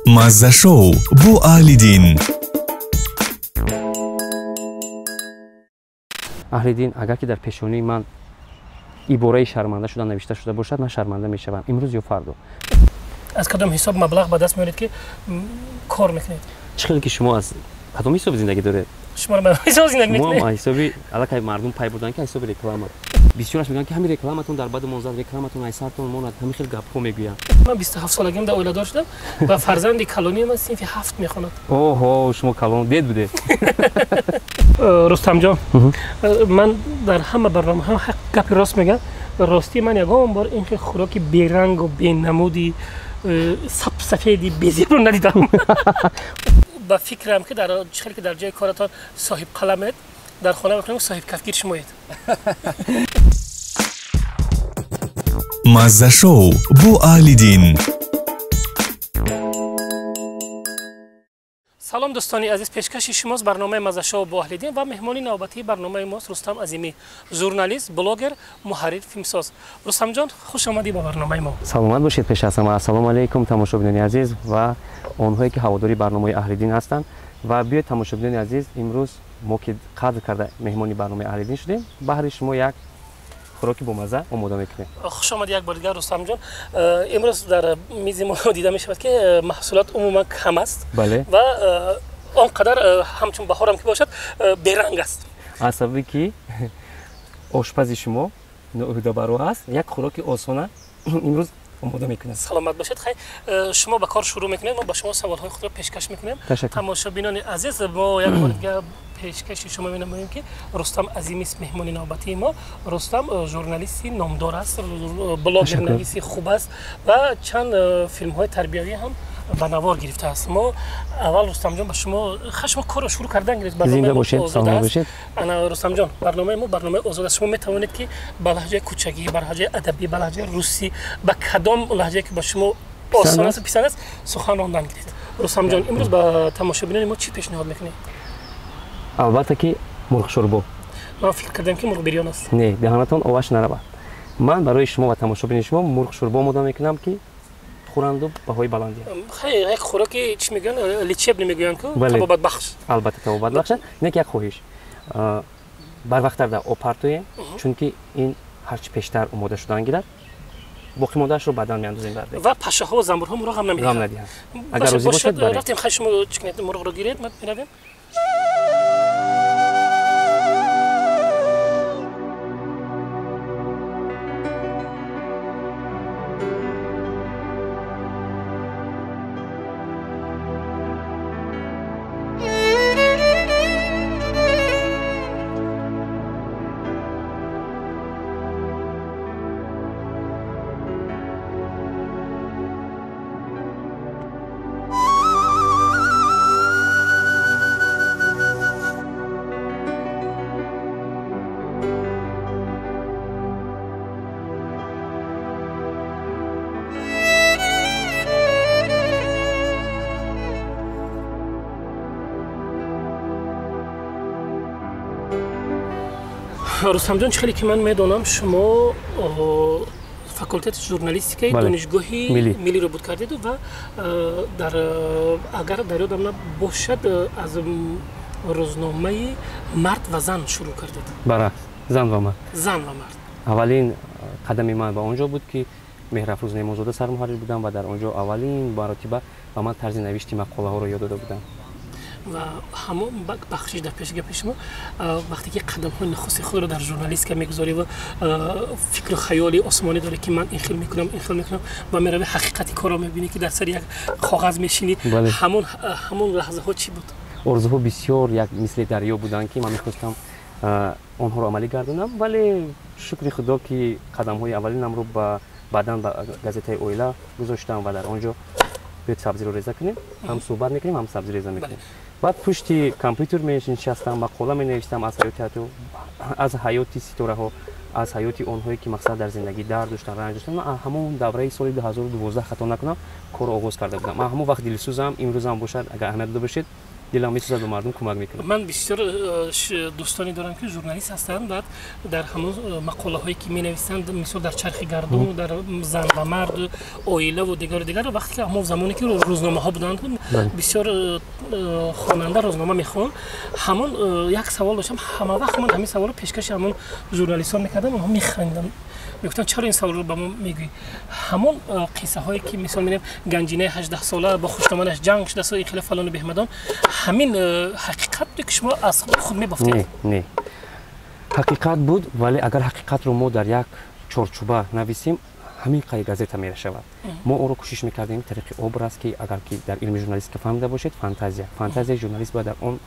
Мазза-шоу бо Аҳлиддин. Аҳлиддин, агар ки дар пешонии ман ибораи шарманда шуда навишта шуда бошад, ман шарманда мешавам имрӯз ё фардо. Аз кадом ҳисоб маблағ ба даст меоред, ки кор мекунед? Чӣ хеле ки шумо аз кадом ҳисоб зиндагӣ доред? Шумо ба ҳисоб зиндагӣ мекунед? Мо ҳисоби аллакай мардум пай бурданд, ки ҳисоби реклама. Бисёраш мегӯянд, ки ҳамин рекламатон дар баду монзад, рекламатон ай сартон монад, ҳамин хел гапҳо мегӯянд. Ман 27 солагиам дар оиладор шудам ва фарзанди калонии ман синфи 7 мехонад. Оҳо, шумо калон дед будед. Рустамҷон, ман дар ҳама барномаҳо ҳақ гапи рост мегӯям. Ростӣ ман ягон бор ин хел хӯроки берангу бенамуди сабсафеди безебро надидам. Ба фикрам, ки дар чӣ хеле ки дар ҷои коратон соҳибқаламед, дар хона мехонем соҳибкафгир шумоед. Мазза-шоу бо Аҳлиддин. Салом, дӯстони азиз, пешкаши шумост барномаи Мазза-шоу бо Аҳлиддин ва меҳмони навбатии барномаи мост Рустам Азимӣ, журналист, блогер, муҳаррир, филмсоз. Рустамҷон, хуш омадӣ ба барномаи мо. Саломат бошед. Пеш аз ҳама, ассалому алайкум, тамошобинони азиз ва онҳое ки ҳаводори барномаи Аҳлиддин ҳастанд. Ва биёед, тамошобинони азиз, имрӯз мо ки қадр карда меҳмони барномаи Аҳлиддин шудем, баҳри шумо як хӯроки бомазза омода мекунем. Хуш омадӣ як бор дигар, Рустамҷон. Имрӯз дар мизи мо дида мешавад, ки маҳсулот умуман кам аст ва он қадар ҳамчун баҳорам ки бошад, беранг аст. Аз сабаби ки ошпази шумо ноӯҳдабаро аст, як хӯроки осона имрӯз омода мекунад. Саломат бошед. Хай, шумо ба кор шурӯъ мекунед, мо ба шумо саволҳои худро пешкаш мекунем. Тамошобинони азиз, мо як бори дигар пешкаши шумо менамоем, ки Рустам Азимист меҳмони навбатии мо. Рустам журналисти номдор аст, блогернависи хуб аст ва чанд филмҳои тарбиявӣ ҳам ба навор гирифтааст. Мо аввал, Рустамҷон, ба шумо шумо корро шурӯъ кардан гирифт. Зинда бошед, саломат бошед. Ана, Рустамҷон, барномаи мо барномаи озод аст. Шумо метавонед, ки ба лаҳҷаи кӯчагӣ, ба лаҳҷаи адабӣ, ба лаҳҷаи русӣ, ба кадом лаҳҷае ки ба шумо осон аст, писанд аст, сухан рондан гиред. Рустамҷон, имрӯз ба тамошобинони мо чӣ пешниҳод мекунед? Албатта ки мурғшӯрбо. Ман фикр кардам, ки мурғбирён аст. Не, даҳанатон оваш наравад. Ман барои шумо ва тамошобини шумо мурғшӯрбо омода мекунам, ки хӯранду баҳои баланд диҳанд. Хай, як хӯроки чӣ мегӯянд, лечебный мегӯянд ку, табобатбахш. Албатта, табобатбахш. Не ки як хоҳиш, барвақттар дар об партоем, чунки ин ҳарчи пештар омода шудан гирад, боқимондаашро баъдан меандозем дар ва пашаҳо ва занбурҳо мурғ ғам намедиҳанд. Ғам надиҳанд, агар розӣ бошед. Рафтем. Хай, шумо чӣ кунед, мурғро гиред, ман меравем. Рустамҷон, чӣ хеле ки ман медонам, шумо факултети журналистикаи Донишгоҳи миллиро буд кардеду ва дар, агар дар ёдам набошад, аз рӯзномаи «Мард ва зан» шурӯъ кардед. Баръакс, «Зан ва мард». «Зан ва мард». Аввалин қадами ман ба он ҷо буд, ки Меҳрафрӯз Неъматзода сармуҳаррир будам ва дар он ҷо аввалин маротиба ба ман тарзи навишти мақолаҳоро ёд дода будам. Ва ҳамон, бахшиш дар пеши гапи шумо, вақте ки қадамҳои нахусти худро дар журналистика мегузорӣ ва фикру хаёли осмонӣ дорӣ, ки ман ин хел мекунам, ин хел мекунам, ва меравӣ, ҳақиқати корро мебинӣ, ки дар сари як коғаз мешинӣ, ҳамон лаҳзаҳо чӣ буд? Орзуҳо бисёр, як мисли дарё буданд, ки ман мехостам онҳоро амалӣ гардонам, вале шукри худо, ки қадамҳои аввалинамро баъдан ба газетаи «Оила» гузоштам ва дар он ҷо. Биёед, сабзиро реза кунем, ҳам суҳбат мекунем, ҳам сабзи реза мекунем. Баъд пушти компютер менишастам, мақола менавиштам аз ҳаёти ситораҳо, аз ҳаёти онҳое ки мақсад дар зиндагӣ дард доштан, ранҷ доштан. Ман ҳамон давраи соли 2012, хато накунам, корро оғоз карда будам. Ман ҳамон вақт дилсӯзам, имрӯзам бошад, агар аҳамият дода бошед. Дилам месӯзад, ба мардум кӯмак мекунам. Ман бисёр дӯстоне дорам, ки журналист ҳастанд, баъд дар ҳамон мақолаҳое, ки менависанд, мисол дар чархи гардун, дар зан ва мард, оилаву дигару дигар, вақте ки ҳамон замоне ки рӯзномаҳо буданд, бисёр хонанда рӯзнома мехонд. Ҳамон як савол доштам, ҳама вақт ман ҳамин саволро пешкаши ҳамон журналистон мекардам, онҳо механдиданд, мегуфтанд: «Чаро ин саволро ба мо мегӯӣ?» Ҳамон қиссаҳое, ки мисол менем, ганҷинаи 18сола бо хуштоманаш ҷанг шудааст, ин хеле фалону беҳмадон, ҳамин ҳақиқат буд, ки шумо аз худ мебофтед? Не, ҳақиқат буд, вале агар ҳақиқатро мо дар як чорчӯба нависем, ҳамин қади газета мерашавад. Мо онро кӯшиш мекардем тариқи образ, ки агар ки дар илми журналистика фаҳмида бошед, фантазия, фантазияи журналист бояд дар он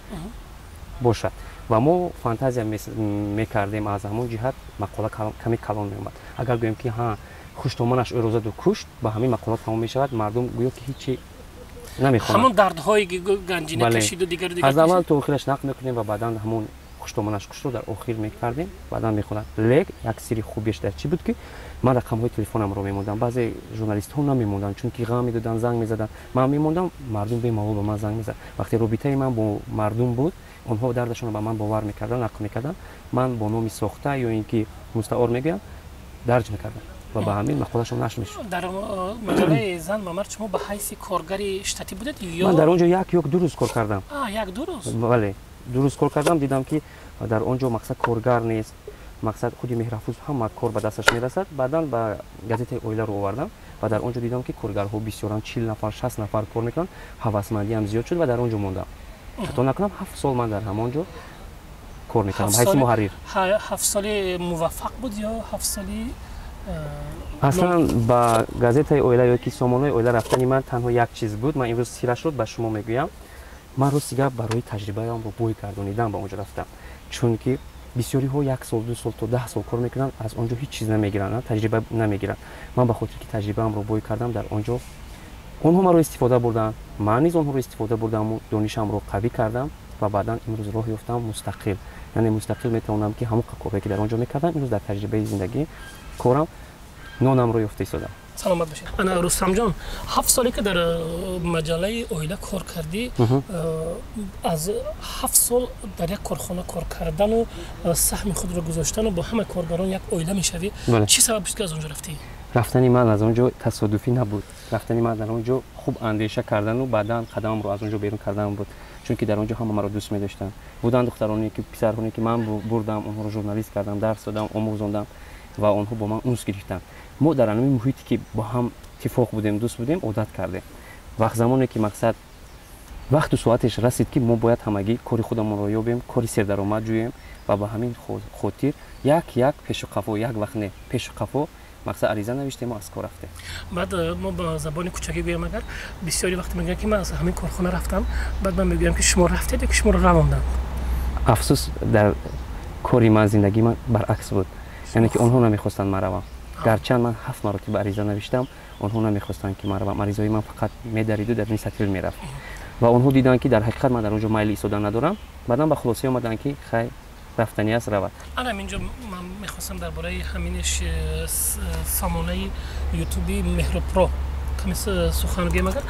бошад, ва мо фантазия мекардем. Аз ҳамон ҷиҳат мақола каме калон меомад. Агар гӯем, ки ҳа, хуштоманаш ӯро заду кушт, ба ҳамин мақола тамом мешавад, мардум гӯё ки ҳечи намехонад. Ҳамон дардҳои ганҷина кашиду дигару дигар. Аз аввал то охираш нақл мекунем ва баъдан ҳамон хуштоманаш куштро дар охир мекардем, баъдан мехонад. Лек як сирри хубеш дар чӣ буд, ки ман рақамҳои телефонамро мемондам. Баъзе журналистҳо намемонданд, чунки ғам медоданд, занг мезаданд. Ман мемондам, мардум бемалол ба ман занг мезад. Вақте робитаи ман бо мардум буд, онҳо дардашонро ба ман бовар мекарданд, нақл мекарданд, ман бо номи сохта ё ин ки мустаор мегӯям, дарҷ мекардам ва ба ҳамин мақолашон нашр мешуд. Дар маҷаллаи «Зан ва мард» шумо ба ҳайси коргари штатӣ будед ё? Ман дар он ҷо 1 ё 2 рӯз кор кардам. 1-2 рӯз? Бале, 2 рӯз кор кардам. Дидам, ки дар он ҷо мақсад коргар нест, мақсад худи Меҳрафӯз ҳама кор ба дасташ мерасад. Баъдан ба газетаи «Оила» ро овардам ва дар он ҷо дидам, ки коргарҳо бисёранд, 40 нафар, 60 нафар кор мекунанд. Ҳавасмандиам зиёд шуд ва дар он ҷо мондам. Хато накунам, 7 сол ман дар ҳамон ҷо кор мекардам, ҳайси муҳаррир. 7 соли муваффақ буд ё 7 соли? Аслан ба газетаи «Оила» ё ки сомонаи «Оила» рафтани ман танҳо як чиз буд. Ман имрӯз сирашро ба шумо мегӯям. Ман, рости гап, барои таҷрибаамро бой гардонидан ба он ҷо рафтам, чунки бисёриҳо як сол, 2 сол то 10 сол кор мекунанд, аз он ҷо ҳеҷ чиз намегиранд, таҷриба намегиранд. Ман ба хотире ки таҷрибаамро бой кардам дар он ҷо, онҳо маро истифода бурданд, ман низ онҳоро истифода бурдаму донишамро қавӣ кардам ва баъдан имрӯз роҳ ёфтам мустақил, яъне мустақил метавонам, ки ҳамон корҳое, ки дар он ҷо мекардам, имрӯз дар таҷрибаи зиндагӣ корам нонамро ёфта истодам. Саломат бошед. Ана, Рустамҷон, 7 соле ки дар маҷаллаи «Оила» кор кардӣ, аз 7 сол дар як корхона кор кардану саҳми худро гузоштану бо ҳама коргарон як оила мешавӣ, чӣ сабаб шуд, ки аз он ҷо рафтӣ? Рафтани ман аз он ҷо тасодуфӣ набуд. Рафтани ман дар он ҷо хуб андеша кардану баъдан қадамамро аз он ҷо берун кардан буд, чунки дар он ҷо ҳама маро дӯст медоштанд. Буданд духтароне ки, писарҳоне, ки ман бурдам, онҳоро журналист кардам, дарс додам, омӯзондам ва онҳо бо ман унс гирифтанд. Мо дар ҳамин муҳите, ки бо ҳам иттифоқ будем, дӯст будем, одат кардем. Вақт замоне ки мақсад вақту соатеш расид, ки мо бояд ҳамагӣ кори худамонро ёбем, кори сердаромад ҷӯем, ва ба ҳамин хотир як як пешу қафо, як вақт не, пешу қафо мақсад ариза навиштему аз кор рафтем. Баъд мо ба забони кӯчакӣ гӯям, агар бисёри вақт мегӯям, ки ман аз ҳамин корхона рафтам, баъд ман мегӯям, ки шумо рафтед ё ки шуморо равонданд? Афсӯс, дар кори ман, зиндагии ман баръакс буд, яъне ки онҳо намехостанд ман равам. Гарчанд ман ҳафт маротиба ариза навиштам, онҳо намехостанд, ки ман равам. Аризаҳои ман фақат медариду дар ин сатил мерафт ва онҳо диданд, ки дар ҳақиқат ман дар он ҷо майли истодан надорам. Баъдан ба хулосае омаданд, ки хай, рафтанӣ аст, равад. Ана инҷо ман мехостам дар бораи ҳамин сомонаи ютуби Меҳрупро каме сухан гӯем. Агар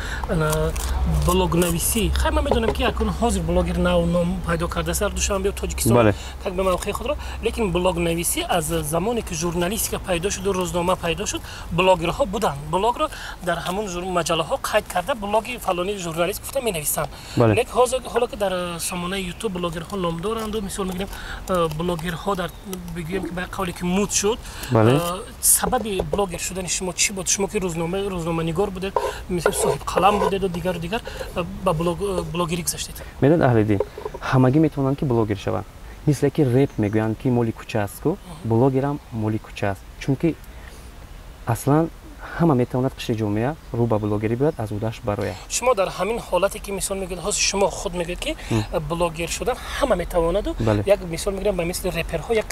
блогнависӣ, хай, ман медонам, ки акун ҳозир блогер нав ном пайдо кардааст дар Душанбе, Тоҷикистон, так ба мавқеи худро, лекин блогнависӣ аз замоне ки журналистика пайдо шуду рӯзнома пайдо шуд, блогерҳо буданд. Блогро дар ҳамон маҷаллаҳо қайд карда, блоги фалони журналист гуфта менависанд. Лекин ҳозир ҳоло ки дар сомонаи Ютуб блогерҳо ном доранду, мисол мегирем, блогерҳо дар бигӯем, ки ба қавле ки муд шуд, сабаби блогер шудани шумо чӣ буд? Шумо ки рӯзноманигор будед, мисл соҳибқалам будеду дигару дигар, ба блогерӣ гузаштед? Медонед, Аҳлиддин, ҳамагӣ метавонанд, ки блогер шаванд. Мисле ки реп мегӯянд, ки моли кӯча аст ку, блогерам моли кӯча аст, чунки аслан ҳама метавонад, қишри ҷомеа рӯ ба блогерӣ биёяд, аз ӯдаш барояд. Шумо дар ҳамин ҳолате ки мисол мегӯед, ҳозир шумо худ мегӯед, ки блогер шудан ҳама метавонаду як мисол мегирам, ба мисли реперҳо як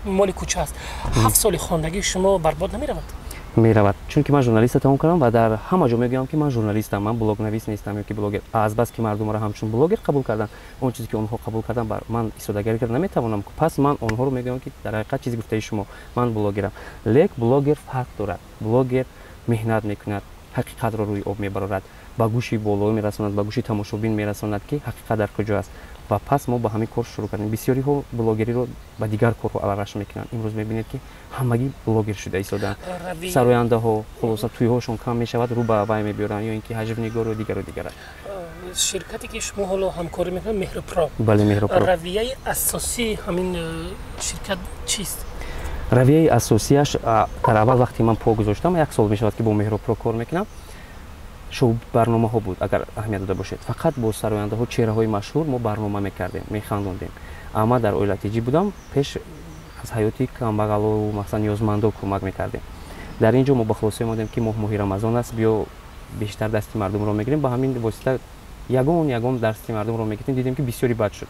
моли кӯча аст, 7 соли хондагии шумо барбод намеравад? Меравад, чунки ман журналиста тамом кардам ва дар ҳама ҷо мегӯям, ки ман журналистам, ман блогнавис нестам ё ки блогер. Азбас ки мардумро ҳамчун блогер қабул карданд, он чизе ки онҳо қабул карданд, бар ман истифодагарӣ карда наметавонам. Пас ман онҳоро мегӯям, ки дар ҳақиқат чизи гуфтаи шумо, ман блогерам. Лек блогер фарқ дорад. Блогер меҳнат мекунад. ҳақиқатро рӯи об мебарорад, ба гӯши боло мерасонад, ба гӯши тамошобин мерасонад, ки ҳақиқат дар куҷо аст. Ва пас мо ба ҳамин кор шурӯъ кардем. Бисёриҳо блогериро ба дигар корҳо алараш мекунанд. Имрӯз мебинед, ки ҳамагӣ блогер шуда истодаанд. Сарояндаҳо, хулоса, тӯйҳошон кам мешавад, рӯ ба вай мебиёранд, ё ин ки ҳаҷвнигору дигару дигара. Ширкате ки шумо ҳоло ҳамкорӣ мекунед, Меҳрупро. Бале, Меҳрупро. Равияи асосии ҳамин ширкат чист? Равияи асосияш дар аввал, вақте ман по гузоштам, як сол мешавад, ки бо Меҳрупро кор мекунам, шоу барномаҳо буд. Агар аҳамият дода бошед, фақат бо сарояндаҳо, чеҳраҳои машҳур мо барнома мекардем, механдондем. Амма дар оила тиҷӣ будам, пеш аз ҳаёти камбағалу, масалан, ниёзмандо кӯмак мекардем. Дар ин ҷо мо ба хулоса омадем, ки моҳ моҳи Рамазон аст, биё бештар дасти мардумро мегирем. Ба ҳамин восита ягон ягон дасти мардумро мегирем, дидем, ки бисёри бад шуд.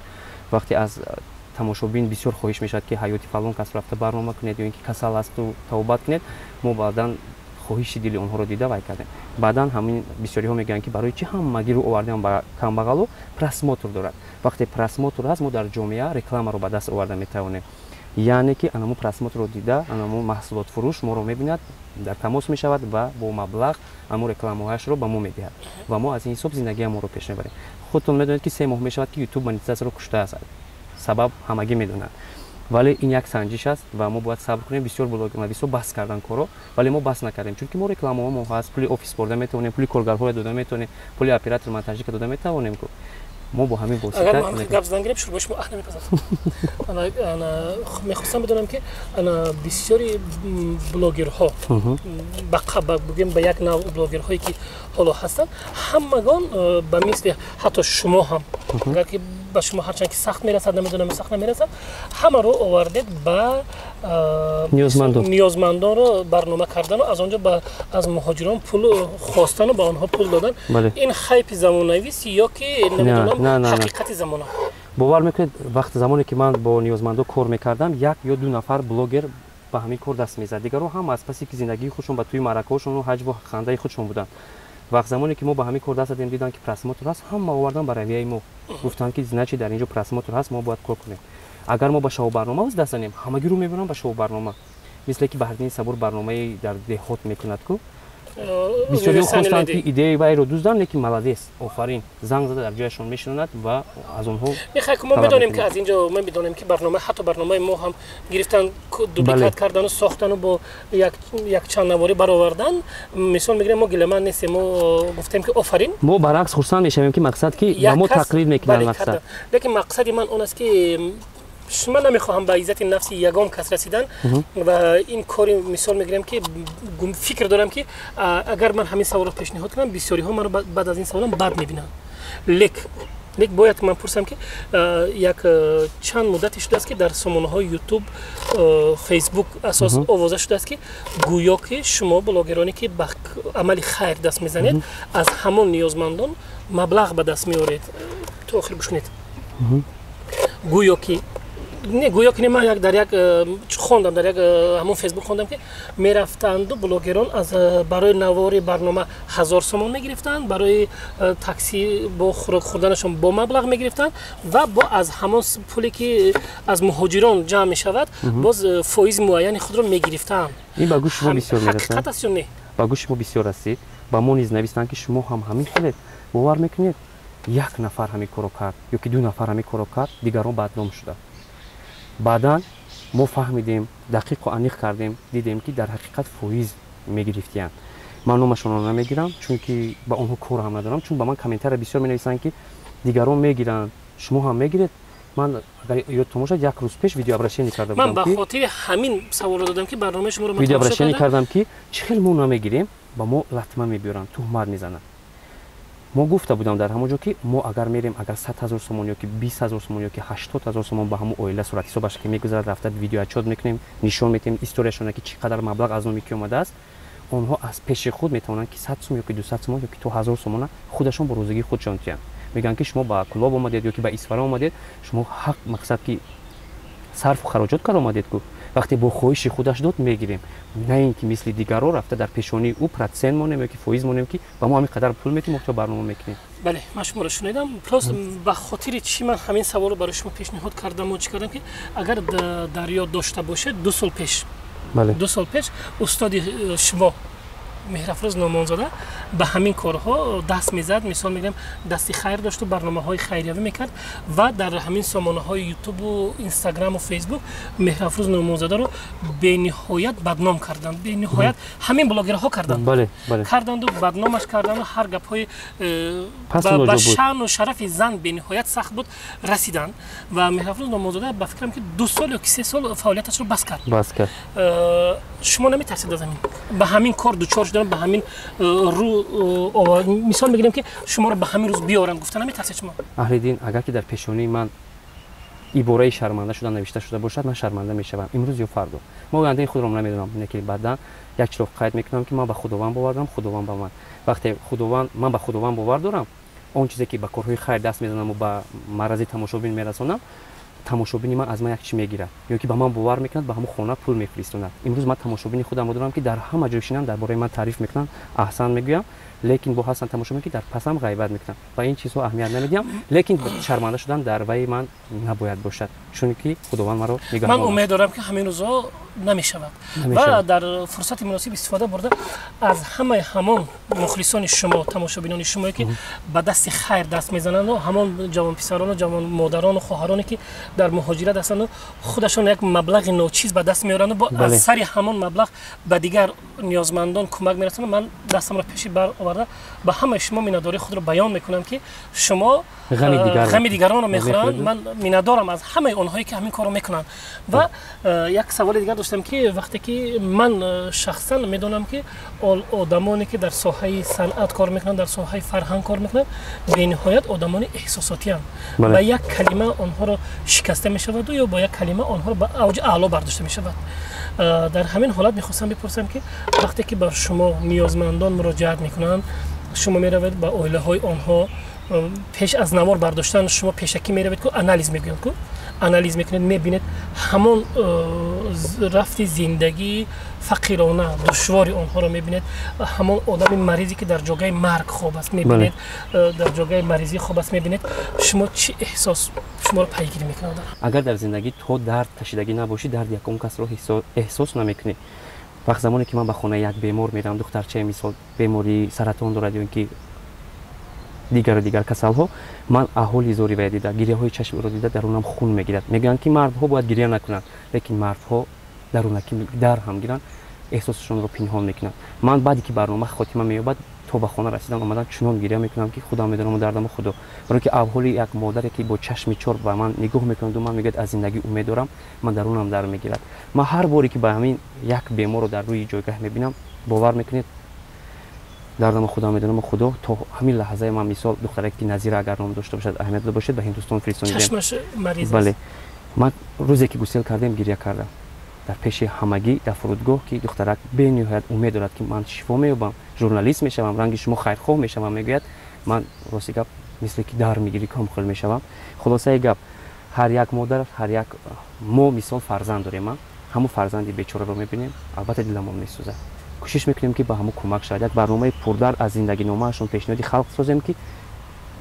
Вақте аз тамошобин бисёр хоҳиш мешавад, ки ҳаёти фалон кас рафта барнома кунед ё ин ки касал асту тавбат кунед, мо баъдан хоҳиши дили онҳоро дида вай кардем. Баъдан ҳамин бисёриҳо мегӯянд, ки барои чӣ ҳамагиро овардем ба камбағалу? Просмотр дорад. Вақте просмотр ҳаст, мо дар ҷомеа рекламаро ба даст оварда метавонем, яъне ки анамо просмотрро дида, анамо маҳсулотфурӯш моро мебинад, дар тамос мешавад ва бо маблағ амо рекламаҳояшро ба мо медиҳад ва мо аз ин ҳисоб зиндагиамонро пеш мебарем. Худтон медонед, ки 3 моҳ мешавад, ки Ютуб монетизатсияро куштааст, сабаб ҳамагӣ медонанд, вале ин як санҷиш аст ва мо бояд сабр кунем. Бисёр блогернависо бас кардан корро, вале мо бас накардем, чунки мо рекламаҳо мо ҳаст, пули офис бурда метавонем, пули коргарҳоро дода метавонем, пули оператор монтажика дода метавонем ку мо бо ҳамин восита. Гап задан гирем, шурбои шумо аҳ намепазад. Мехостам бидонам, ки ана бисёри блогерҳо, ба бигӯем, ба як нав блогерҳое ки ҳоло ҳастанд, ҳамагон ба мисли ҳатто шумо ҳам, агар ки ба шумо ҳарчанд ки сахт мерасад, намедонам, сахт намерасад, ҳамаро овардед ба ниёзмандонро барнома кардану аз он ҷо аз муҳоҷирон пул хостану ба онҳо пул додан. Ин хайпи замонавист ё ки, намедонам, ҳақиқати замона? Бовар мекунед, вақти замоне ки ман бо ниёзмандо кор мекардам, як ё ду нафар блогер ба ҳамин кор даст мезад. Дигарҳо ҳам аз пасе ки зиндагии худшон, ба тӯи маъракаҳошону ҳаҷву хандаи худшон буданд. Вақт замоне ки мо ба ҳамин кор даст задем, диданд, ки просмотр ҳаст, ҳама овардан ба равияи мо, гуфтанд, ки значит, дар ин ҷо просмотр ҳаст, мо бояд кор кунем. Агар мо ба шоу-барнома даст занем, ҳамагӣ рӯ мебаранд ба шоу-барнома, мисле ки Баҳриддини Сабур барномаи дар деҳот мекунад ку. Бисёриҳо хостанд, ки идеяи вайро дузданд, лекин молодец, офарин, занг зада дар ҷояшон мешинонад ва аз онҳо Мехоҳ, мо медонем, ки аз инҷо мо медонем, ки барнома, ҳатто барномаи мо ҳам гирифтан, дубликат кардану сохтану бо як чанд наворӣ баровардан. Мисол мегирем, мо гиламанд нестем, мо гуфтем, ки офарин. Мо баръакс хурсанд мешавем, ки мақсад, ки ба мо тақлид мекунанд, мақсад. Лекин мақсади ман он аст, ки ман намехоҳам ба иззати нафси ягон кас расидан ва ин кори, мисол мегирем, ки фикр дорам, ки агар ман ҳамин саволро пешниҳод кунам, бисёриҳо маро баъд аз ин саволам бад мебинанд. Лек бояд ман пурсам, ки як чанд муддате шудааст, ки дар сомонаҳои Ютуб, Фейсбук асос овоза шудааст, ки гӯё ки шумо блогероне, ки ба амали хайр даст мезанед, аз ҳамон ниёзмандон маблағ ба даст меоред. То охир гӯш кунед. Гӯё ки не, гӯё ки не, ман як дар як хондам, дар як ҳамон Фейсбук хондам, ки мерафтанду блогерон аз барои навори барнома 1000 сомон мегирифтанд, барои такси бо хӯрок хӯрданашон бо маблағ мегирифтанд ва бо аз ҳамон пуле, ки аз муҳоҷирон ҷамъ мешавад, боз фоизи муайяни худро мегирифтанд. Ин ба гӯши шумо бисёр мерасад? Ҳақиқат аст ё не? Ба гӯши мо бисёр расид, ба мо низ навистанд, ки шумо ҳам ҳамин хелед. Бовар мекунед, як нафар ҳамин корро кард ё ки ду нафар ҳамин корро кард, дигарон бадном шуданд. Баъдан мо фаҳмидем, дақиқу аниқ кардем, дидем, ки дар ҳақиқат фоиз мегирифтиянд. Ман номашонро намегирам, чунки ба онҳо кор ҳам надорам, чун ба ман комментария бисёр менависанд, ки дигарон мегиранд, шумо ҳам мегиред. Ман, агар ёдтон бошад, як рӯз пеш видеообращение карда будам. Ман ба хотири ҳамин саволро додам, ки барномаи шуморо Видеообращение кардам, ки чӣ хел мо намегирем, ба мо латма мебиёранд, туҳмат мезананд. Мо гуфта будам дар ҳамон ҷо, ки мо агар мерем, агар 100 000 сомон ё ки 20 000 сомон ё ки 80 000 сомон ба ҳамон оила суратҳисобаш ки мегузарад, рафта видеоотчёт мекунем, нишон медиҳем историяшона, ки чӣ қадар маблағ аз номи ки омадааст. Онҳо аз пеши худ метавонанд, ки 100 сум ё ки 200 сомон ё ки то 1000 сомона худашон бо розигии худшон тиҳанд. Мегӯянд, ки шумо ба Кӯлоб омадед ё ки ба Исфара омадед, шумо ҳақ, мақсад, ки сарфу хароҷот кард омадед ку. Вақте бо хоҳиши худаш дод, мегирем, на ин ки мисли дигарро рафта дар пешонии ӯ процент монем ё ки фоиз монем, ки ба мо ҳамин қадар пул метим, мо барнома мекунем. Бале, ман шуморо шунидам. Просто ба хотири чӣ ман ҳамин саволро барои шумо пешниҳод кардаму чӣ кардам, ки агар дар ёд дошта бошед, 2 сол пеш, 2 сол пеш устоди шумо Меҳрафрӯз Нумонзода ба ҳамин корҳо даст мезад. Мисол мегирем, дасти хайр дошту барномаҳои хайриявӣ мекард ва дар ҳамин сомонаҳои ютубу инстаграму фейсбук Меҳрафрӯз Нумонзодаро бениҳоят бадном карданд, бениҳоят ҳамин блогерҳо карданд карданду бадномаш карданду ҳар гапҳои ба шаъну шарафи зан бениҳоят сахт буд расиданд. Ва Меҳрафрӯз Нумонзода ба фикрам ки 2 сол ё ки 3 сол фаъолияташро бас кард. Шумо наметарсед аз ҳамин ба ҳамин кор дучор шудан, ба ҳамин рӯ, мисол мегирем ки шуморо ба ҳамин рӯз биёранд гуфта наметарсед шумо? Аҳли дин, агар ки дар пешонии ман ибораи шарманда шудан навишта шуда бошад, ман шарманда мешавам имрӯз ё фардо. Ма ояндаи худро намедонам, не ки баъдан як чиро қайд мекунам ки ман ба Худованд бовар дорам, Худованд ба ман. Вақте Худованд, ман ба Худованд бовар дорам, он чизе ки ба корҳои хайр даст мезанаму ба маърази тамошобин мерасонам, тамошобини ман аз ман як чӣ мегирад ё ки ба ман бовар мекунад, ба ҳамон хона пул мефиристонад. Имрӯз ман тамошобини худамро дорам ки дар ҳама ҷой шинам дар бораи ман таъриф мекунанд, аҳсан мегӯям, лекин бо ҳастан тамошобин ки дар пасам ғайбат мекунанд. Ба ин чизҳо аҳамият намедиҳам, лекин шарманда шудан дар ваи ман набояд бошад, чунки Худованд маро нигаҳбон. Ман умед дорам ки ҳамин рӯзҳо намешавад ва дар фурсати муносиб истифода бурда аз ҳамаи ҳамон мухлисони шумо, тамошобинони шумое ки ба дасти хайр даст мезананду ҳамон ҷавонписарону ҷавонмодарону хоҳароне ки дар муҳоҷират ҳастанду худашон як маблағи ночиз ба даст меоранду бо аз сари ҳамон маблағ ба дигар ниёзмандон кӯмак мерасонанд, ман дастамро пеши бар оварда ба ҳамаи шумо миннатдории худро баён мекунам ки шумо ғами дигаронро мехӯранд. Ман миннатдорам аз ҳамаи онҳое ки ҳамин корро мекунанд. Ва як саволи дигар доштам ки вақте ки ман шахсан медонам ки одамоне ки дар соҳаи санъат кор мекунанд, дар соҳаи фарҳанг кор мекунанд, бениҳоят одамони эҳсосотиянд. Ба як калима онҳоро шикаста мешаваду ё бо як калима онҳоро ба авҷи аъло бардошта мешавад. Дар ҳамин ҳолат мехостам бипурсам ки вақте ки бар шумо ниёзмандон муроҷиат мекунанд, шумо меравед ба оилаҳои онҳо, пеш аз навор бардоштан шумо пешакӣ меравед ку анализ мегӯянд ку анализ мекунед, мебинед ҳамон рафти зиндагии фақирона душвори онҳоро мебинед, ҳамон одами маризе ки дар ҷогаи марг хоб аст мебинед, дар ҷогаи маризӣ хоб аст мебинед, шумо чӣ эҳсос шуморо пайгирӣ мекунад? Агар дар зиндагӣ то дард кашидагӣ набошӣ, дарди якум касро эҳсос намекунӣ. Вақт замоне ки ман ба хонаи як бемор меравам, духтарчае мисол бемории саратон дорад ё ин ки дигару дигар касалҳо, ман аҳоли зори вая дида, гиряҳои чашмиро дида, дарунам хун мегирад. Мегӯянд ки мардҳо бояд гиря накунанд, лекин мардҳо дарунаки дар ҳам гиранд, эҳсосашонро пинҳон мекунанд. Ман баъде ки барнома хотима меёбад, то ба хона расидан омадан чунон гиря мекунам ки худам медонам дардаму худо. Барои ки авҳоли як модаре ки бо чашми чор ба ман нигоҳ мекунаду ман мегӯяд аз зиндагӣ умед дорам, ман дарунам дар мегирад. Ман ҳар боре ки ба ҳамин як беморро дар рӯи ҷойгаҳ мебинам, бовар мекунед, дардаму худам медонам худо. То ҳамин лаҳзаи ман мисол духтаре ки Назира агар ном дошта бошад, аҳамият дода бошед, ба Ҳиндустон фиристонидем. Бале, ман рӯзе ки гусел кардем гиря кардам дар пеши ҳамагӣ дар фурудгоҳ, ки духтарак бениҳоят умед дорад ки ман шифо меёбам, журналист мешавам, ранги шумо хайрхоҳ мешавам, мегӯяд. Ман рости гап мисле ки дар мегирӣ комхел мешавам. Хулосаи гап, ҳар як модар, ҳар як мо мисол фарзанд дорем, ҳамон фарзанди бечораро мебинем, албатта диламон месӯзад. Кӯшиш мекунем ки ба ҳамон кӯмак шавад. Як барномаи пурдард аз зиндагиномаашон пешниҳоди халқ созем ки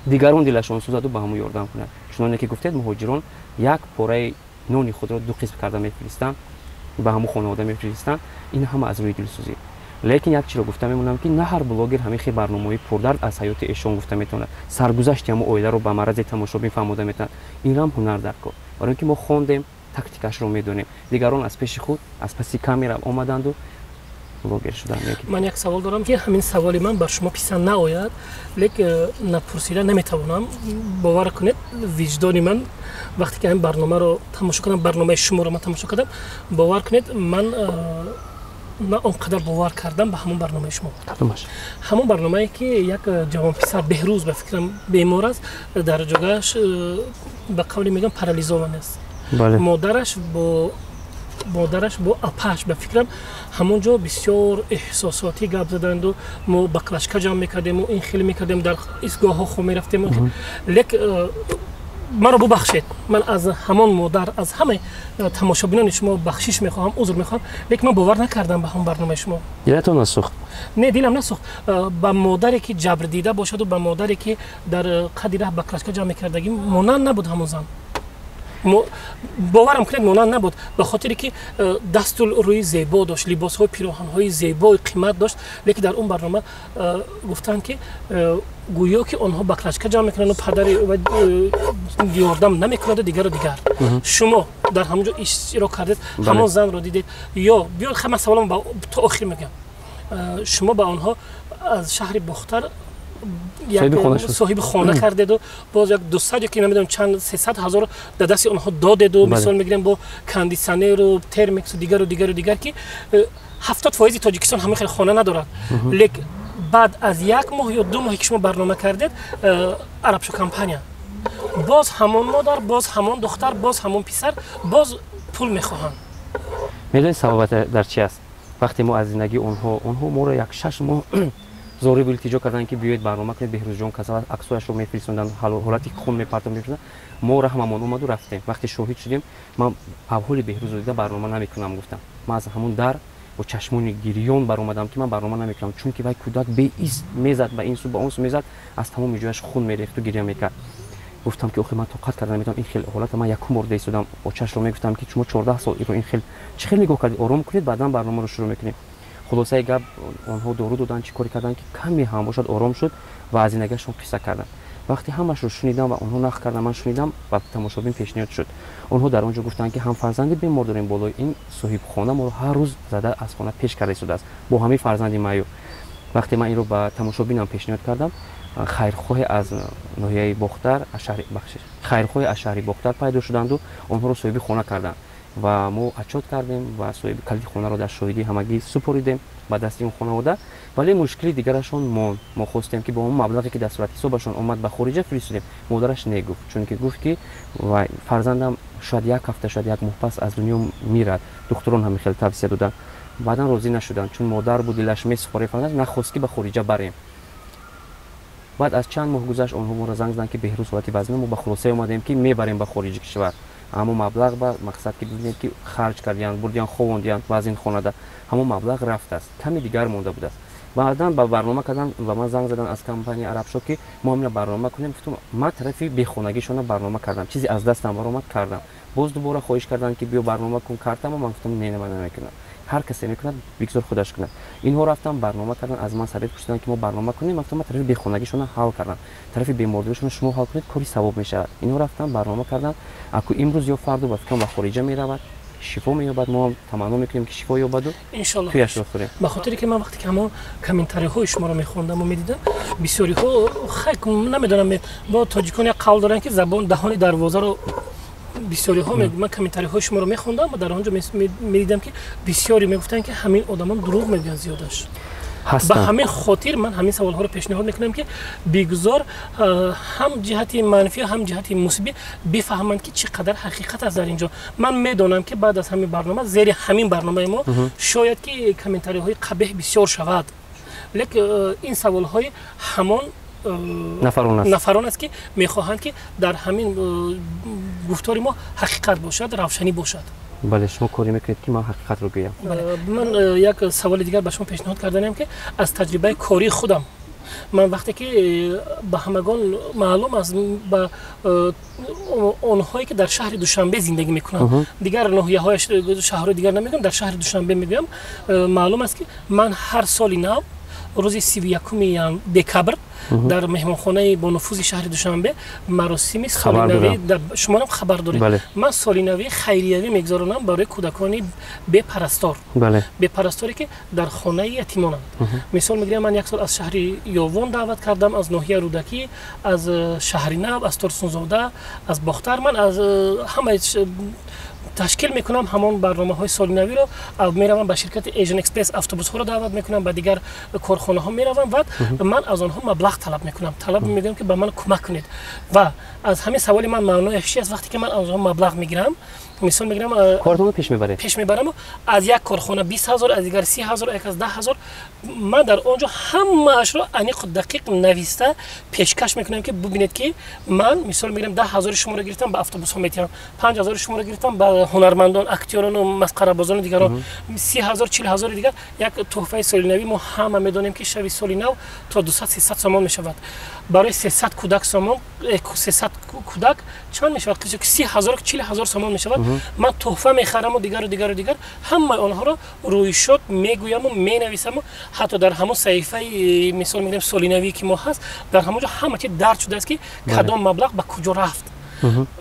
дигарон дилашон сӯзаду ба ҳамон ёрдам кунад. Чуноне ки гуфтед, муҳоҷирон як пораи нони худро ду қисм карда мефиристанд, ба ҳамон хонавода мефиристанд. Ин ҳама аз рӯи дилсӯзӣ. Лекин як чиро гуфта мемонам ки на ҳар блогер ҳамин хел барномаҳои пурдард аз ҳаёти эшон гуфта метавонад, саргузашти ҳамон оиларо ба маърази тамошобин фаҳмода метавонад. Инам ҳунар дар кор. Барои ки мо хондем, тактикашро медонем. Дигарон аз пеши худ, аз паси камера омаданду блогер шуданд. Ман як савол дорам ки ҳамин саволи ман бар шумо писанд наояд, лекин напурсида наметавонам. Бовар кунед, виҷдони ман вақте ки ҳамин барномаро тамошо кардам, барномаи шуморо ман тамошо кардам, бовар кунед, ман на он қадар бовар кардам ба ҳамон барномаи шумо. Ҳамон барномае ки як ҷавонписар Беҳрӯз ба фикрам бемор аст, дар ҷогааш ба қавли мегӯям парализован аст. Модараш бо апааш ба фикрам ҳамон ҷо бисёр эҳсосотӣ гап заданду, мо баклашка ҷамъ мекардему, ин хеле мекардем, дар истгоҳҳо хоб мерафтем. Лек маро бубахшед, ман аз ҳамон модар, аз ҳамаи тамошобинони шумо бахшиш мехоҳам, узр мехоҳам, лекин ман бовар накардам ба ҳамон барномаи шумо. Дилатон насӯхт? Не, дилам насӯхт. Ба модаре ки ҷабр дида бошаду ба модаре ки дар қадри раҳ баклашка ҷамъ мекардагӣ монанд набуд ҳамон зан. Боварам кунед, монанд набуд, ба хотире ки дасту рӯи зебо дошт, либосҳои пироҳанҳои зебои қимат дошт, лекин дар он барнома гуфтанд, ки гӯё ки онҳо баклажка ҷамъ мекунанду падари ёрдам намекунаду дигару дигар. Шумо дар ҳамон ҷо иштирок кардед, ҳамон занро дидед ё биёд, ман саволам то охир мегӯям. Шумо ба онҳо аз шаҳри Бохтар соҳиби хона кардеду, боз як 200 ё ки намедонам чанд 300 000 дар дасти онҳо додеду, мисол мегирем, бо кондитсионеру термексу дигару дигару дигар, ки 70% Тоҷикистон ҳамин хел хона надорад. Лек баъд аз як моҳ ё 2 моҳе ки шумо барнома кардед, Арабшо компания боз ҳамон модар, боз ҳамон духтар, боз ҳамон писар боз пул мехоҳанд. Медонед, сабабат дар чи аст? Вақте мо аз зиндагии онҳо моро як 6 моҳ зорибу илтиҷо карданд, ки биёед, барнома кунед, Беҳрӯзҷон касал, аксҳояшро мефиристонданд, ҳолати хун мепартон мефиристоданд. Мо раҳмамон омаду рафтем. Вақте шоҳид шудем, ман аҳволи Беҳрӯзро дида, барнома намекунам гуфтам. Ман аз ҳамон дар бо чашмони гирён баромадам, ки ман барнома намекунам, чунки вай кӯдак беист мезад, ба ин су, ба он су мезад, аз тамоми ҷояш хун мерехту гиря мекард. Гуфтам, ки охи, ман тоқат карда наметавонам ин хел ҳолата. Ман якум бор деистодам, очашро мегуфтам, ки шумо 14 сол иро ин хел чӣ хел нигоҳ кардед? Ором кунед, баъдан барномаро шурӯъ мекунем. Хулосаи гап, онҳо дору доданд, чӣ коре карданд, ки каме ҳам бошад ором шуд ва аз зиндагиашон қисса карданд. Вақте ҳамашро шунидам ва онҳо нақл карданд, ман шунидам ва тамошобин пешниҳод шуд. Онҳо дар он ҷо гуфтанд, ки ҳам фарзанди бемор дорем, болои ин соҳибхона моро ҳар рӯз зада аз хона пеш карда истодааст бо ҳамин фарзанди маъюб. Вақте ман инро ба тамошобинам пешниҳод кардам, хайрхоҳе аз ноҳияи Бохтар, бахшиш, хайрхоҳе аз шаҳри Бохтар пайдо шуданду онҳоро соҳиби хона карданд ва мо отчёт кардем ва соҳиби калиди хонаро дар шоҳидии ҳамагӣ супоридем ба дасти он хонавода. Вале мушкили дигарашон монд. Мо хостем, ки бо он маблағе, ки дар суратҳисобашон омад, ба хориҷа фиристодем. Модараш не гуфт, чунки гуфт, ки вай фарзандам шояд як ҳафта, шояд як моҳ пас аз дунё мирад, духтурон ҳамин хел тавсия доданд. Баъдан розӣ нашуданд, чун модар буд, дилаш месупорид фарзанд, нахост, ки ба хориҷа барем. Баъд аз чанд моҳ гузашт, онҳо моро занг заданд, ки Беҳрӯз ҳолати вазна, мо ба хулосае омадем, ки мебарем ба хориҷи кишвар, аммо маблағ ба мақсад, ки бибинед, ки харҷ кардиянд, бурдиян, ховондиянд ва аз ин хонада ҳамон маблағ рафтааст, ками дигар монда будааст. Баъдан ба барнома кардан ва ман занг задан аз компания Арабшо, ки мо ҳамина барнома кунем. Гуфтам, ман тарафи бехонагишона барнома кардам, чизе аз дастам баромад, кардам. Боз дубора хоҳиш карданд, ки биё, барнома кун картама. Ман гуфтам, не, ман намекунам, ҳар касе мекунад, бигзор худаш кунад. Инҳо рафтан, барнома кардан, аз ман совет пурсиданд, ки мо барнома кунем. Гуфтам, ман тарафи бехонагишона ҳал кардам, тарафи бемордоришона шумо ҳал кунед, кори савоб мешавад. Инҳо рафтан, барнома карданд. Аку имрӯз ё фардо, ба фикрам, ба хориҷа меравад, шифо меёбад. Мо ҳам таманно мекунем, ки шифо ёбаду Иншолло. туяшро хӯрем. Ба хотире ки ман вақте ки ҳамон комментариҳои шуморо мехондаму медидам, бисёриҳо, хай, намедонам, бо тоҷикон як қавл доранд, ки забон даҳони дарвозаро бисёриҳо. Ман комментариҳои шуморо мехондам ва дар он ҷо медидам, ки бисёре мегуфтанд, ки ҳамин одамон дурӯғ мегӯянд зиёдаш. Ба ҳамин хотир ман ҳамин саволҳоро пешниҳод мекунам, ки бигузор ҳам ҷиҳати манфӣ, ҳам ҷиҳати мусбӣ бифаҳманд, ки чӣ қадар ҳақиқат аст дар ин ҷо. Ман медонам, ки баъд аз ҳамин барнома зери ҳамин барномаи мо шояд ки комментариҳои қабеҳ бисёр шавад, лек ин саволҳои ҳамон нафарон аст, ки мехоҳанд, ки дар ҳамин гуфтори мо ҳақиқат бошад, равшанӣ бошад. Бале, шумо коре мекунед, ки ман ҳақиқатро гӯям. Ман як саволи дигар ба шумо пешниҳод карданем, ки аз таҷрибаи кории худам ман вақте ки ба ҳамагон маълум аст, ба онҳое ки дар шаҳри Душанбе зиндагӣ мекунанд, дигар ноҳияҳои шаҳрҳои дигар намегӯям, дар шаҳри Душанбе мегӯям, маълум аст, ки ман ҳар соли нав рӯзи 31-уми декабр дар меҳмонхонаи бонуфузи шаҳри Душанбе маросими солинавӣ, шумонам хабар доред, ман солинавии хайриявӣ мегузаронам барои кӯдакони бепарастор, бепарасторе, ки дар хонаи ятимонанд. Мисол мегирам, ман як сол аз шаҳри Ёвон даъват кардам, аз ноҳияи Рӯдакӣ, аз шаҳри Нав, аз Турсунзода, аз Бохтар. Ман аз ҳамаи ташкил мекунам ҳамон барномаҳои солинавиро, меравам ба ширкати Asian Express, автобусҳоро даъват мекунам, ба дигар корхонаҳо меравам ва ман аз онҳо маблағ талаб мекунам, талаб мегӯям, ки ба ман кӯмак кунед. Ва аз ҳамин саволи ман маънояш чи аст? Вақте ки ман аз онҳо маблағ мегирам, мисол мегирам, кортонро пеш мебаред. Пеш мебарам, аз як корхона 20 000, аз дигар 30 000, як аз 10 000. Ман дар он ҷо ҳамаашро аниқу дақиқ нависта пешкаш мекунам, ки бубинед, ки ман, мисол мегирам, 10 000-и шуморо гирифтам, ба автобусҳо метиҳам, 5000-и шуморо гирифтам, ба ҳунармандон, актёрону масқарабозону дигарон, 30 000, 40 000-и дигар як тӯҳфаи солинавӣ. Мо ҳама медонем, ки шаби соли нав то 200-300 сомон мешавад. Барои 300 кӯдак сомон, 300 кӯдак чанд мешавад? 30 000, 40 000 сомон мешавад. Ман тӯҳфа мехараму дигару дигару дигар, ҳамаи онҳоро рӯйшод мегӯяму менависаму ҳатто дар ҳамон саҳифаи, мисол мегирем, солинавӣ ки мо ҳаст, дар ҳамон ҷо ҳама чи дарҷ шудааст, ки кадом маблағ ба куҷо рафт.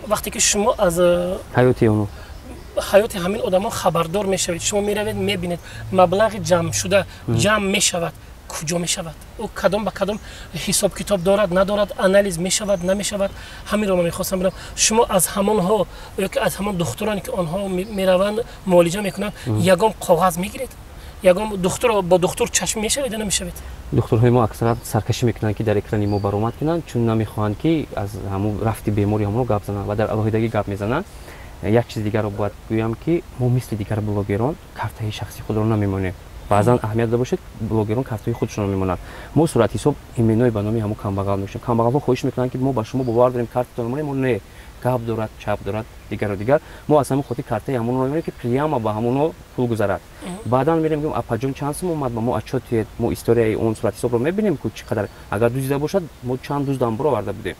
Вақте ки шумо аз ҳаёти онҳо ҳаёти ҳамин одамон хабардор мешавед, шумо меравед, мебинед, маблағи ҷамъшуда ҷамъ мешавад, куҷо мешавад, ӯ кадом ба кадом ҳисоб китоб дорад, надорад, анализ мешавад, намешавад. Ҳаминро ман мехостам бинам. Шумо аз ҳамонҳо ё ки аз ҳамон духтуроне, ки онҳо мераванд, муолиҷа мекунанд, ягон коғаз мегиред? Ягон духтур бо духтур чашм мешавед ё намешавед? Духтурҳои мо аксаран саркашӣ мекунанд, ки дар экрани мо баромад кунанд, чун намехоҳанд, ки аз ҳамун рафти бемори ҳамонро гап зананд ва дар алоҳидагӣ гап мезананд. Як чизи дигарро бояд гӯям, ки мо мисли дигар блогерон картаи шахси худро намемонем. Баъзан аҳамият дода бошед, блогерон картаҳои худшонро мемонанд. Мо суратҳисоб именои ба номи ҳамун камбағал мешавем. Камбағалҳо хоҳиш мекунанд, ки мо ба шумо бовар дорем, картатон монем. Мо не, гап дорад, чап дорад, дигару дигар. Мо аз ҳамин хотир картаи ҳамонро мемонем, ки прямо ба ҳамонҳо пул гузарад. Баъдан мерем, мегӯем: «Апаҷон, чанд сум омад? Ба мо отчёт диҳед». Мо историяи он суратҳисобро мебинем, ку чӣ қадар, агар дуздида бошад, мо чанд дуздам буроварда будем,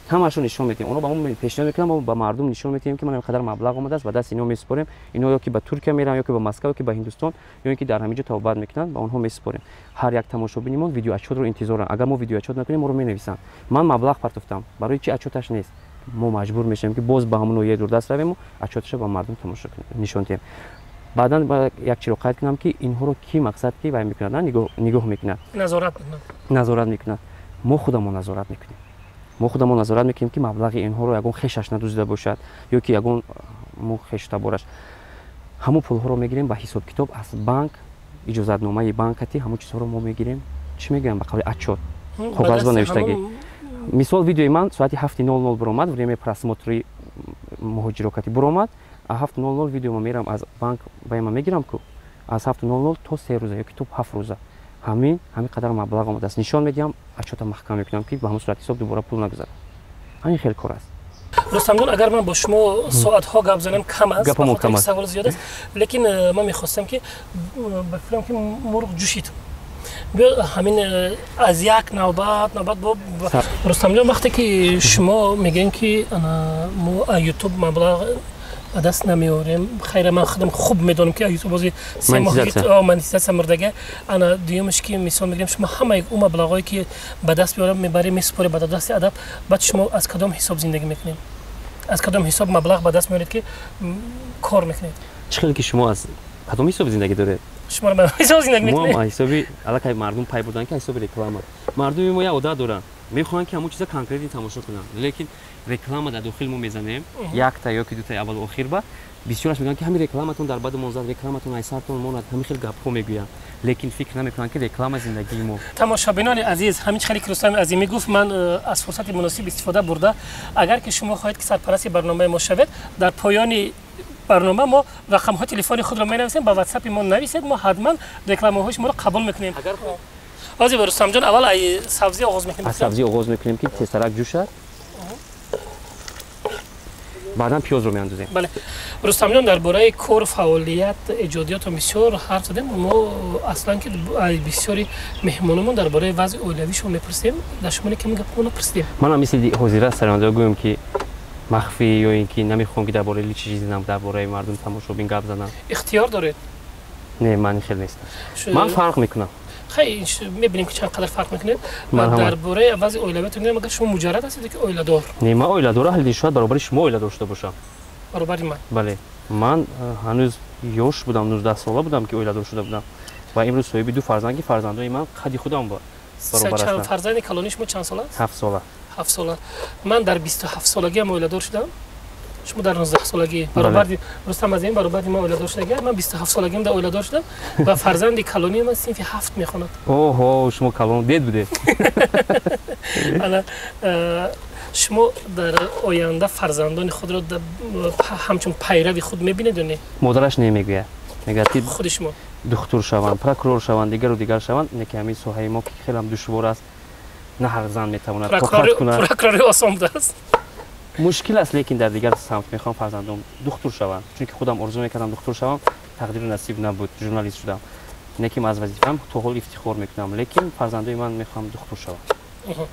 ҳамаашро нишон медиҳем. Онҳо ба мо пешниҳод мекунанд, мо ба мардум нишон медиҳем, ки ман қадар маблағ омадааст, ба даст ино месупорем. Ино ё ки ба Туркия мераванд, ё ки ба Москва, ё ки ба Ҳиндустон, ё ин ки дар ҳамин ҷо табобат мекунанд, ба онҳо месупорем. Ҳар як тамошобини мо видеоотчётро интизоранд. Агар мо видеоотчёт накунем, моро менависанд: «Ман маблағ партофтам, барои чи отчёташ нест?» Мо маҷбур мешавем, ки боз ба ҳамон ноҳияи дурдаст равему отчёташа ба мардум тамошо нишон диҳем. Баъдан бояд як чиро қайд кунам, ки инҳоро ки мақсад ки вай мекунад, нигоҳ мекунад? Назорат мекунад. Назорат мекунад. Мо худамон назорат мекунем. Мо худамон назорат мекунем, ки маблағи инҳоро ягон хешаш надуздида бошад ё ки ягон мо хешу табораш. Ҳамон пулҳоро мегирем, ба ҳисобкитоб аз банк, иҷозатномаи банкати, ҳамон чизҳоро мо мегирем. Чӣ мегӯям, ба қавли отчёт, коғазба навиштагӣ. Мисол, видеои ман соати 7:00 буромад, время просмотри муҳоҷирокатӣ буромад. 7:00 видео ма мерам, аз банк вайма мегирам, ку аз 7:00 то 3 рӯза ё ки то 7 рӯза ҳамин қадар маблағ омадааст, нишон медиҳам, отчёта маҳкам мекунам, ки ба ҳамон сурати ҳисоб дубора пул нагузарад. Ҳамин хел кор аст. Рустамҷон, агар ман бо шумо соатҳо гап занам, кам аст. Гапамон кам аст. Савол зиёд аст, лекин ман мехостам, ки ба фикрам, ки мурғ ҷӯшид. Биё, ҳамин аз як навбат навбат бо Рустамҷон. Вақте ки шумо мегӯем, ки мо ютуб маблағ ба даст намеорем, хайра, ман худам хуб медонам, ки ютуб бози монетизатсия мурдага. Ана дуюмаш, ки мисол мегирем, шумо ҳамаи ӯ маблағҳое, ки ба даст биёрам, мебарем, месупорем ба дасти адаб. Баъд шумо аз кадом ҳисоб зиндагӣ мекунед? Аз кадом ҳисоб маблағ ба даст меоред, ки кор мекунед? Чӣ хеле ки шумо аз кадом ҳисоб зиндагӣ доред? Шумо ба ҳисоб зиндагӣ мекунед? Мо ҳисоби аллакай мардум пай бурданд, ки ҳисоби реклама. Мардуми мо як одат доранд, мехоҳанд, ки ҳамон чиза конкретно тамошо кунанд, лекин реклама дар дохил мо мезанем, якта ё ки дутаи аввалу охир ба бисёраш мегӯянд, ки ҳамин рекламатон дар баду монзад, рекламатон айсартон монад, ҳамин хел гапҳо мегӯянд, лекин фикр намекунанд, ки реклама зиндагии мо. Тамошобинони азиз, ҳамин хеле ки Рустами Азимӣ гуфт, ман аз фурсати муносиб истифода бурда, агар ки шумо хоҳед, ки сарпарасти барномаи мо шавед, дар поёни барнома мо рақамҳои телефони худро менависем, ба ватсапи мо нависед, мо ҳатман рекламаҳои шуморо қабул мекунем. Ҳозир, Рустамҷон, аввал ай сабзӣ оғоз мекунем. Аз сабзӣ оғоз мекунем, ки тезтарак ҷӯшад, баъдан пиёзро меандозем. Бале, Рустамҷон, дар бораи кор, фаъолият, эҷодиётон бисёр ҳарф задем. Мо аслан ки бисёри меҳмономон дар бораи вазъи оилавишон мепурсем, дар шумо ками гапҳо напурсидем. Манам мисли ҳозира сарояндаҳо гӯем, ки махфӣ ё ин ки намехоҳам, ки дар бораи личный жизнам дар бораи мардум, тамошобин гап занам. Ихтиёр доред. Не, ман хел нестам, ман фарқ мекунам. Хай, мебинем, ки чанд қадар фарқ мекунед. Дар бораи вазъи оилавиятон, агар шумо муҷаррад ҳастед, ки оиладор? Не, ман оиладор ҳалли шояд баробари шумо оиладор шуда бошам. Баробари ман? Бале, ман ҳанӯз ёш будам, 19 сола будам, ки оиладор шуда будам ва имрӯз соҳиби ду фарзанд, ки фарзандои ман қади худам баробар ҳастанд. Фарзанди калони шумо чанд сола аст? 7 сола. 7 сола. Ман дар 27 солагиам оиладор шудам, шумо дар 19 солагӣ. Баробари Рустам Азими, баробари ман оиладор шудага. Ман 27 солагиам дар оиладор шудам ва фарзанди калонии ман синфи ҳафт мехонад. Оҳо, шумо калон дед будед. Ана шумо дар оянда фарзандони худро ҳамчун пайрави худ мебинед ё не? Модараш не мегӯяд, мегӯяд, ки худи шумо? Духтур шаванд, прокурор шаванд, дигару дигар шаванд. Не ки ҳамин соҳаи мо, ки хелам душвор аст, на ҳар зан метавонад тоқат кунад. Прокурори осон будааст. Мушкил аст, лекин дар дигар самт мехоҳам фарзандом духтур шаванд, чунки худам орзу мекардам духтур шавам, тақдиру насиб набуд, журналист шудам. Лекин аз вазифаам то ҳол ифтихор мекунам, лекин фарзандои ман мехоҳам духтур шаванд.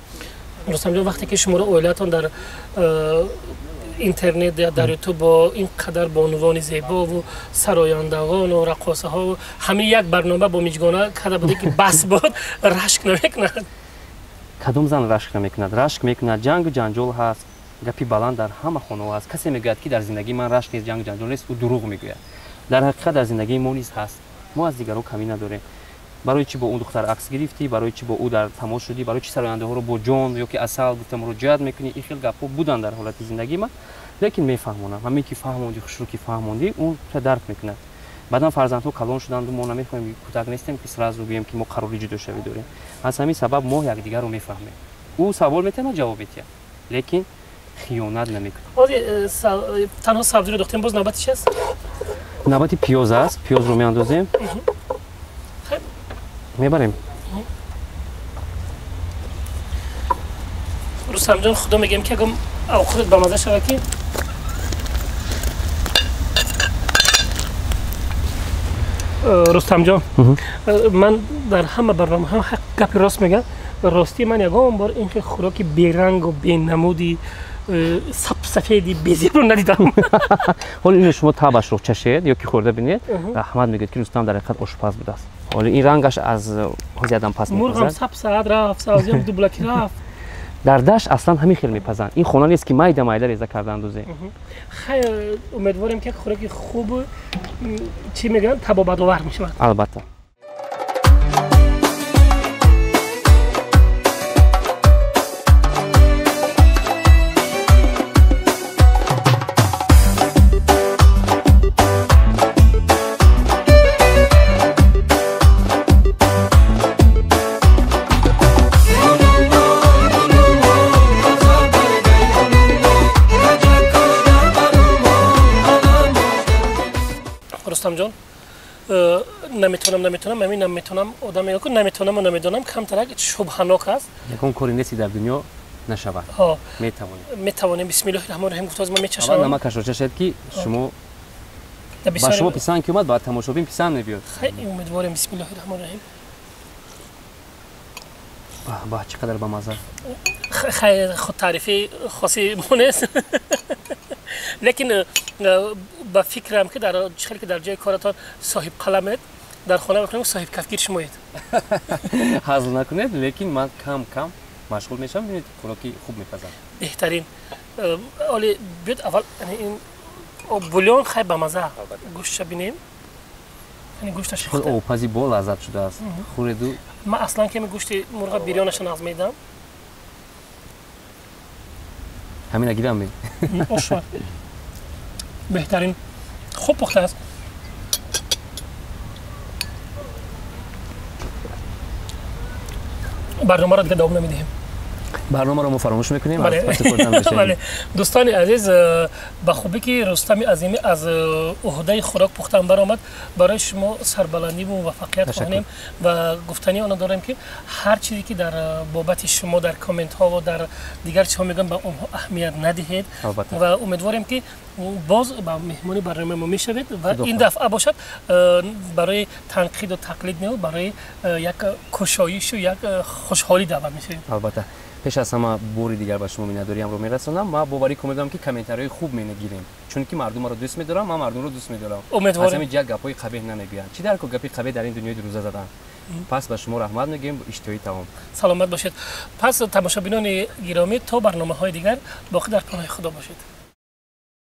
Рустамҷон, вақте ки шуморо оилаатон дар интернет ё дар ютуб бо ин қадар бонувони зебову сарояндагону раққосаҳо ҳамин як барнома бо миҷгона карда буде ки бас буд, рашк намекунад? Кадом зан рашк намекунад? Рашк мекунад, ҷангу ҷанҷол ҳаст, гапи баланд дар ҳама хонаҳо ҳаст. Касе мегӯяд ки дар зиндагии ман рашк нест, ҷангу ҷанҷол нест, ӯ дурӯғ мегӯяд. Дар ҳақиқат дар зиндагии мо низ ҳаст. Мо аз дигарон камӣ надорем. Барои чӣ бо он духтар акс гирифтӣ, барои чӣ бо ӯ дар тамос шудӣ, барои чӣ сарояндаҳоро бо ҷон ё ки асал гуфта муроҷиат мекунӣ? Ин хел гапҳо буданд дар ҳолати зиндагии ман, лекин мефаҳмонам. Ҳамин ки фаҳмондӣ, хушрӯ ки фаҳмондӣ, ӯ дарк мекунад. Баъдан фарзандҳо калон шуданд, мо намехоҳем, кӯдак нестем ки сразу гӯем ки мо қарори ҷудошавӣ дорем. Аз ҳамин сабаб мо якдигарро мефаҳмем. Ӯ савол метиҳад, ман ҷавоб метиҳам, лекин хиёнат намекунам. Танҳо сабзиро дохтем, боз навбати чи аст? Навбати пиёз аст. Пиёзро меандозем, мебарем. Рустамҷон, худо мегӯем ки ягон овқатат бамаза шавад ки Рустамҷон, ман дар ҳама барномаҳо ҳақ гапи рост мегӯям. Ростӣ ман ягон бор ин хел хӯроки берангу бенамуди сапсафеди безебро надидам. Ҳоло ино шумо табашро чашед ё ки хӯрда бинед, раҳмат мегӯяд ки Рустам дар ҳақиқат ошпаз будааст. Ҳоло ин рангаш аз ҳозиадам пас мепазад. Мурғам сап саат рафт, сабзиам дублаки рафт. Дар дашт аслан ҳамин хел мепазанд. Ин хона нест ки майда майда реза карда андозем. Хайр, умедворем ки як хӯроки хуб, чӣ мегӯянд, табобатовар мешавад. Албатта. Рустамҷон, наметонам, ҳамин наметонам, одам мегӯяд ку наметонаму намедонам, камтарак шубҳанок аст. Ягон коре нести дар дунё нашавад. Метавонем. Метавонем. Бисмиллоҳи раҳмони раҳим гуфта, мо мечашам. Аввал намакашро чашед ки шумо ба шумо писанд ки омад, ба тамошобин писанд мебиёд. Хай, умедворем. Бисмиллоҳи раҳмони раҳим. Баҳ, чӣ қадар бамаза. Хай, худтаърифи хоси мо нест. Лекин ба фикрам ки дар хеле ки дар ҷои коратон соҳиб қаламед, дар хона мекунем соҳиб кафгир шумоед. Ҳазл накунед, лекин ман кам кам машғул мешавам, бинед хӯроки хуб мепазам. Беҳтарин. Оли биёд аввал ин бульон, хай бамаза. Гӯштша бинем. Яъне гӯшташ худ обпази бо лаззат шудааст. Хӯреду ман аслан ками гӯшти мурға бирёнаша нағз медам. Ҳамина гирам ме? Ошва. Беҳтарин. Хуб пухта аст. Барномаро дига давом намедиҳем. Барномаро мо фаромӯш мекунем. Бале. Дӯстони азиз, ба хубӣ ки Рустами Азимӣ аз уҳдаи хӯрок пухтан баромад, барои шумо сарбаландиву муваффақият хоҳем ва гуфтании оно дорем ки ҳар чизе ки дар бобати шумо дар комментҳо ва дар дигар чизҳо мегӯям, ба онҳо аҳамият надиҳед ва умедворем ки боз ба меҳмони барномаи мо мешавед ва ин дафъа бошад барои танқиду тақлид не, барои як кушоишу як хушҳолӣ даъват мешавем. Албатта. Пеш аз ҳама бори дигар ба шумо миннатдориамро мерасонам. Ман боварӣ комил дорам ки комментариҳои хуб мегирем, чунки мардум маро дӯст медорам, ман мардумро дӯст медорам. Аз ҳамин ҷиҳат гапҳои қабеҳ намегӯянд. Чӣ дар ко гапи қабеҳ дар ин дунёи дурӯза задан. Пас ба шумо раҳмат мегӯем, иштиҳои тамом. Саломат бошед. Пас тамошобинони гиромӣ, то барномаҳои дигар боқӣ дар паноҳи Худо бошед.